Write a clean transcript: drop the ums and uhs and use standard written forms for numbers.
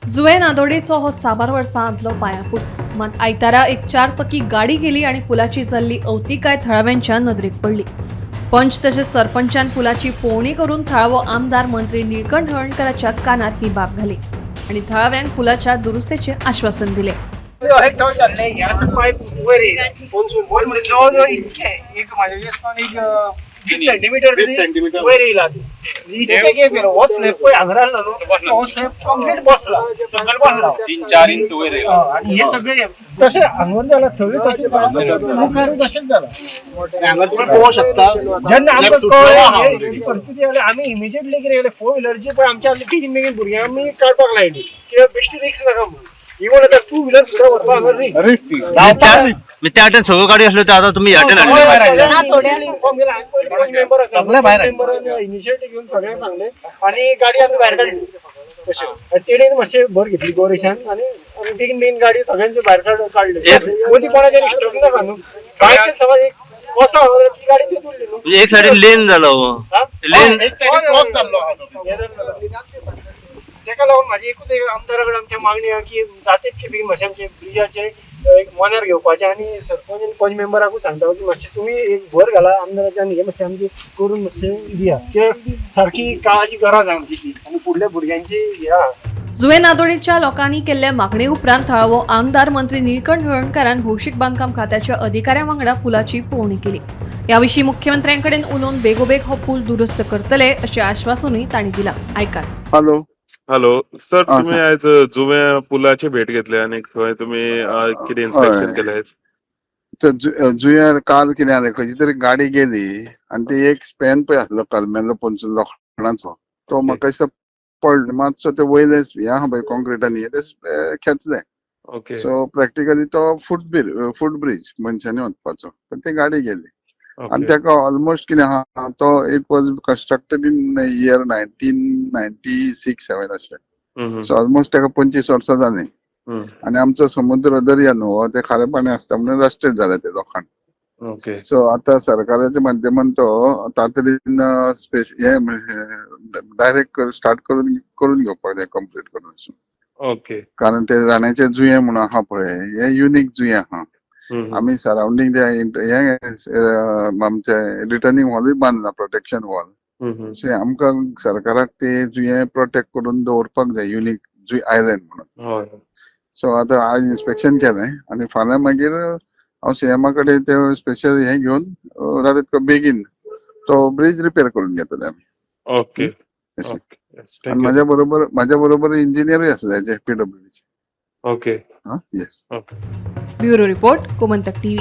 जुये नादोडेचो हो साबार वर्सां आदलो पांयापूल. मात आयतारा एक चार चाकी गाडी गेली आनी पुलाची जाल्ली अवतिकाय थळाव्यांच्या नदरेक पडली. पंच तशेंच सरपंचान पुलाची पळोवणी करून थळावो आमदार मंत्री निळकंठ हळर्णकराच्या कानार ही बाब घाली आनी थळाव्यांक पुलाच्या दुरुस्तेचें आश्वासन दिलें. एक ठाव चालले, ह्या पायप वयर येयला वयर, म्हणजे जवळ जवळ इतके एक म्हाज्या दिसपान एक 20 सेंटीमिटर 20 तरी सेंटीमिटर. वयर येयला. इतके गॅप येयला. हो स्लॅब पळय हांगा आसलो न्हू, हो स्लॅब कंप्लीट बसला, सकयल बसला. 3-4 इंच वयर येयला. हय, आनी हे सगळे तशें हांगर जाला, थंय तशें जाला, मुखारूय तशेंच जाला. हांगा तुमी पळोवंक शकता. जेन्ना आमकां स्लॅब सुटलेलो कळ्ळें आहा हे already. ही परिस्थिती आली, आमी इमिजिएटली कितें केलें, फोर व्हिलरची पळय आमच्या बेगीन बेगीन भुरग्यांक आमी काडपाक लायली, कित्याक बेश्टी रिक्स नाका म्हणून. इवन आतां टू व्हिलर सुद्दां व्हरपाक हांगा रिक्स. रिस्क ती धांवपाक रिस्क. मी त्या वाटेन सगळ्यो गाडी असल्यो त्यो आता तुम्ही ह्या वाटेन हाडल्यो. मेंबर आसा. सगळे भायर हाडले. मेंबरान इनिशिएटीव घेवन सगळ्यांक सांगलें आनी गाडी आमी भायर काडली तशें, आनी तेणेन मातशें भर घेतली गोरेशान आनी आमी बेगीन बेगीन गाडी सगळ्यांचे भायर काडली. मदीं कोणाचेर स्ट्रोक नाका न्हू, बायचान्स समज एक कसो आहा जाल्यार ती गाडी थंय उरली न्हू. म्हणजे एक सायडीन लेन जालो हो. हा? लेन. एक सायडीन क्रॉस जाल्लो आहा तो. तेका लागून म्हाजी एकूच एक आमदारा कडेन आमची मागणी आहा की जाता तितले बेगीन मातशें आमचे ब्रिजाचे एक मनार घेवपाचें, आनी सरपंच आनी पंच मेंबराकूय सांगता की मातशें तुमी एक भर घाला आमदाराचे आनी हे मातशें आमची करून मातशें दिया, कित्याक सारकी काळाची गरज आहा आमची ती आनी फुडल्या भुरग्यांची हे आहा. जुये नादोडेच्या लोकांनी केल्ल्या मागणे उपरांत थळावो आमदार मंत्री निळकंठ हळर्णकारान भौशीक बांदकाम खात्याच्या अधिकाऱ्यां वांगडा पुलाची पळोवणी केली. ह्या विशीं मुख्यमंत्र्यांकडेन उलोवन बेगोबेग हो पूल दुरुस्त करतले अशें आश्वासनूय तांणी दिलां. आयकात. हॅलो. हॅलो सर, हा, तुम्ही आयज जुव्या पुलाची भेट घेतली आणि थंय तुम्ही कितें इन्स्पेक्शन केलें आयज? तर जुंयार काल कितें जालें, खंयची तरी गाडी गेली आनी ती एक स्पॅन पळय आसलो कलमेल्लो पोनसून लोखणाचो, तो म्हाका दिसता पडलो मातसो, ते वयले हें आहा पळय कॉन्क्रिटांनी ते खेचले. सो प्रॅक्टिकली तो फूट ब्रीज मनशांनी वचपाचो, पण ती गाडी गेली आनी ताका ऑलमोस्ट कितें आहा तो, it was constructed in year 1996-7 अशें. सो ऑलमोस्ट ताका 25 वर्सां जालीं. आनी आमचो समुद्र दर्या न्हू हो, ते खारें पाणी आसता म्हणून रस्टेड जालें तें लोखण. सो आता सरकाराच्या माध्यमान तो तातडीन स्पेस हे डायरेक्ट स्टार्ट करून करून घेवपाक जाय, कंप्लीट करून. कारण ते राण्याचे जुये म्हणून आहा पळय, हे युनीक जुये आहा. आमी सरावंडींग ते हे आमचे रिटर्निंग वॉलूय बांदला, प्रोटेक्शन वॉल. सो आमकां सरकाराक ते जुये प्रोटेक्ट करून दवरपाक जाय, युनीक जुय आयलँड म्हणून. सो आतां आज इन्स्पेक्शन केलें आनी फाल्यां मागीर हांव सीएमा कडेन ते स्पेशल हें घेवन जाता तितको बेगीन तो ब्रीज रिपेर करून घेतले आमी. अशें. आनी thank you. म्हाज्या बरोबर इंजिनियरूय आसले जे पीडब्ल्यूडीचे. हां, yes. Bureau report, Gomantak TV.